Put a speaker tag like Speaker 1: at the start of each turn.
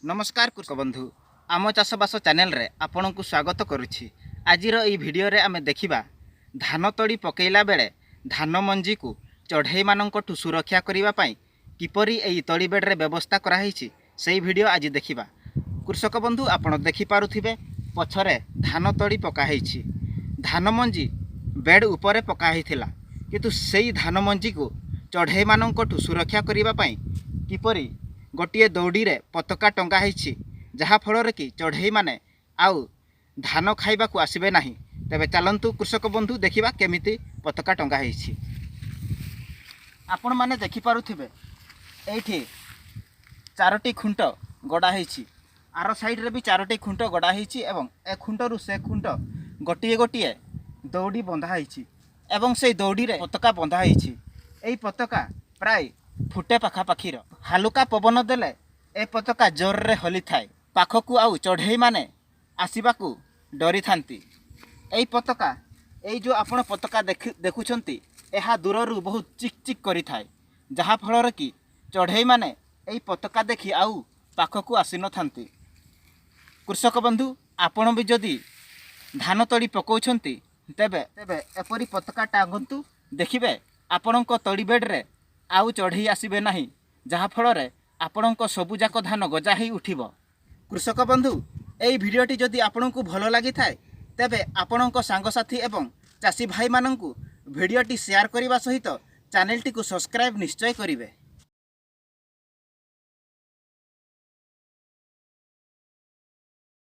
Speaker 1: ନମସ୍କାର କୃଷକ ବନ୍ଧୁ, ଆମ ଚାଷବାସ ଚ୍ୟାନେଲରେ ଆପଣଙ୍କୁ ସ୍ୱାଗତ କରୁଛି। ଆଜିର ଏହି ଭିଡ଼ିଓରେ ଆମେ ଦେଖିବା, ଧାନ ତଳି ପକାଇଲା ବେଳେ ଧାନ ମଞ୍ଜିକୁ ଚଢ଼େଇମାନଙ୍କଠୁ ସୁରକ୍ଷା କରିବା ପାଇଁ କିପରି ଏହି ତଳି ବେଡ଼ରେ ବ୍ୟବସ୍ଥା କରାହେଇଛି, ସେଇ ଭିଡ଼ିଓ ଆଜି ଦେଖିବା। କୃଷକ ବନ୍ଧୁ, ଆପଣ ଦେଖିପାରୁଥିବେ ପଛରେ ଧାନ ତଳି ପକା ହେଇଛି। ଧାନ ମଞ୍ଜି ବେଡ଼ ଉପରେ ପକା ହେଇଥିଲା, କିନ୍ତୁ ସେଇ ଧାନ ମଞ୍ଜିକୁ ଚଢ଼େଇମାନଙ୍କଠୁ ସୁରକ୍ଷା କରିବା ପାଇଁ କିପରି ଗୋଟିଏ ଦଉଡ଼ିରେ ପତାକା ଟଙ୍ଗା ହେଇଛି, ଯାହାଫଳରେ କି ଚଢ଼େଇମାନେ ଆଉ ଧାନ ଖାଇବାକୁ ଆସିବେ ନାହିଁ। ତେବେ ଚାଲନ୍ତୁ କୃଷକ ବନ୍ଧୁ, ଦେଖିବା କେମିତି ପତାକା ଟଙ୍ଗା ହେଇଛି। ଆପଣମାନେ ଦେଖିପାରୁଥିବେ, ଏଇଠି ଚାରୋଟି ଖୁଣ୍ଟ ଗଡ଼ା ହେଇଛି। ଆର ସାଇଡ଼ରେ ବି ଚାରୋଟି ଖୁଣ୍ଟ ଗଡ଼ା ହେଇଛି ଏବଂ ଏ ଖୁଣ୍ଟରୁ ସେ ଖୁଣ୍ଟ ଗୋଟିଏ ଗୋଟିଏ ଦଉଡ଼ି ବନ୍ଧା ହେଇଛି ଏବଂ ସେଇ ଦଉଡ଼ିରେ ପତାକା ବନ୍ଧା ହେଇଛି। ଏଇ ପତାକା ପ୍ରାୟ ଫୁଟେ ପାଖାପାଖିର। ହାଲୁକା ପବନ ଦେଲେ ଏ ପତାକା ଜୋରରେ ହଲିଥାଏ। ପାଖକୁ ଆଉ ଚଢ଼େଇମାନେ ଆସିବାକୁ ଡରିଥାନ୍ତି। ଏଇ ପତାକା, ଏଇ ଯେଉଁ ଆପଣ ପତାକା ଦେଖୁଛନ୍ତି, ଏହା ଦୂରରୁ ବହୁତ ଚିକ୍ ଚିକ୍ କରିଥାଏ, ଯାହାଫଳରେ କି ଚଢ଼େଇମାନେ ଏଇ ପତାକା ଦେଖି ଆଉ ପାଖକୁ ଆସିନଥାନ୍ତି। କୃଷକ ବନ୍ଧୁ, ଆପଣ ବି ଯଦି ଧାନ ତଳି ପକାଉଛନ୍ତି, ତେବେ ଏପରି ପତାକା ଟାଙ୍ଗନ୍ତୁ। ଦେଖିବେ, ଆପଣଙ୍କ ତଳି ବେଡ଼ରେ ଆଉ ଚଢ଼େଇ ଆସିବେ ନାହିଁ, ଯାହାଫଳରେ ଆପଣଙ୍କ ସବୁଯାକ ଧାନ ଗଜା ହେଇ ଉଠିବ। କୃଷକ ବନ୍ଧୁ, ଏଇ ଭିଡ଼ିଓଟି ଯଦି ଆପଣଙ୍କୁ ଭଲ ଲାଗିଥାଏ, ତେବେ ଆପଣଙ୍କ ସାଙ୍ଗସାଥି ଏବଂ ଚାଷୀ ଭାଇମାନଙ୍କୁ ଭିଡ଼ିଓଟି ସେୟାର କରିବା ସହିତ ଚ୍ୟାନେଲଟିକୁ ସବସ୍କ୍ରାଇବ୍ ନିଶ୍ଚୟ କରିବେ।